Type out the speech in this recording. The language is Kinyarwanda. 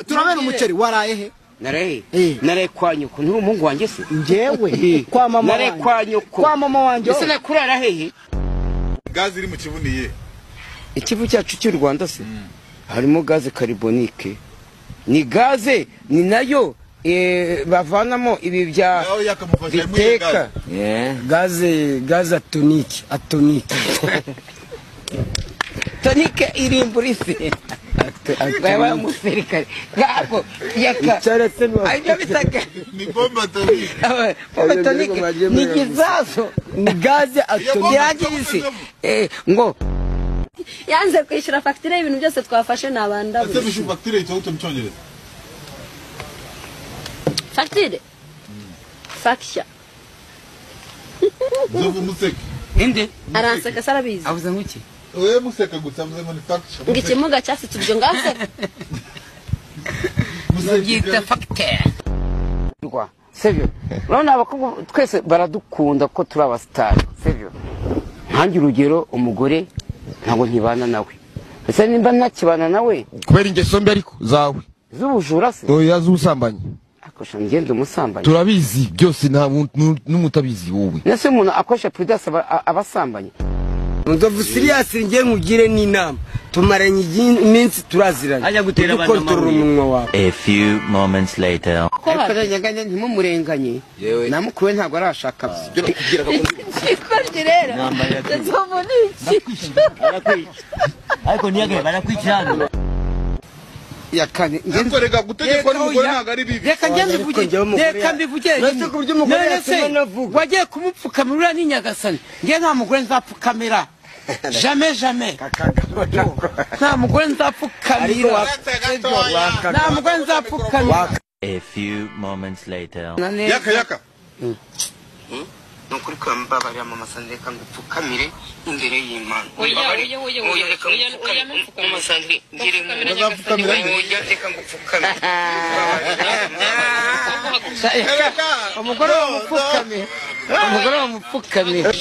Turamena umuceri waraye he? Naraye. Naraye kwa nyoko, nturi umuhungu wanjye se? Njyewe kwa mama wanjye. Naraye kwa nyoko. Kwa mama wanjye. Ese nakurara hehe? Gaze iri mu Kivu ni iyihe? Ikivu cyacu cy'u Rwanda se? Harimo gaze carbonique. Ni gaze ni nayo bavanamo ibi bya biteka. Gaze atonike, atonike. Tonike irimbura isi. Baba umusirikare. Ngabo yaka. Ayo bitaka. Ni bombe atomike. Bombe atomike ni gizazo. Ni gaze atomike. Yagira isi. Ngo yanze kwishyura fagitire y'ibintu byose twafashe nabanda. Ese bishyura fagitire yitwa gute mu Cyongereza? Fagitire? Faksha. Nzovu museke. Inde? Aranseka sarabizi. Avuze nguki? Oye museka gusa avuze ngo ni faksha. Ngo ikimuga cyasitse ibyo ngaseka. Byita fagitire. Rwa, sivyo. Urabona abakobwa twese baradukunda ko turi abasitari, sivyo. Nkange urugero umugore ntabwo nkibana nawe. Ese nimba ntakibana nawe kubera ingeso mbi ariko zawe z'ubujura se? Oya z'ubusambanyi. Akosha ngende umusambanyi. Turabizi byose nta n'umutabizi wowe. Nese umuntu akosha prudence abasambanye. Nzovu serious ngiye nkugire n'inama. Tumaranye iminsi turaziranye. Ajya gutera abantu umunwa wawe. A few moments later. Ariko nyanganya ntimumurenganye. Namukuwe ntabwo arashaka. Ikorye rero. Nzovu ni iki? Ariko niyage barakwicana. Yakane ngenzi rega gutegekwa n'umugore ntabwo ari bibi. Reka ngende mvuge. Reka mbivuge. Nese ku buryo umugore yatuma navuga. Wagiye kumupfukamira ni Nyagasani. Nge nta mugore nzapfukamira. Jamais jamais. Nta mugore nzapfukamira. Nta mugore nzapfukamira. A few moments later. Yaka yaka. Nukuri kwambabarira mama Sandrine reka ngupfukamire imbere y'Imana. Oya oya oya oya reka ngupfukamire mama Sandrine ngire ngupfukamire. Oya reka ngupfukamire. Umugore wamupfukamire. Umugore wamupfukamire.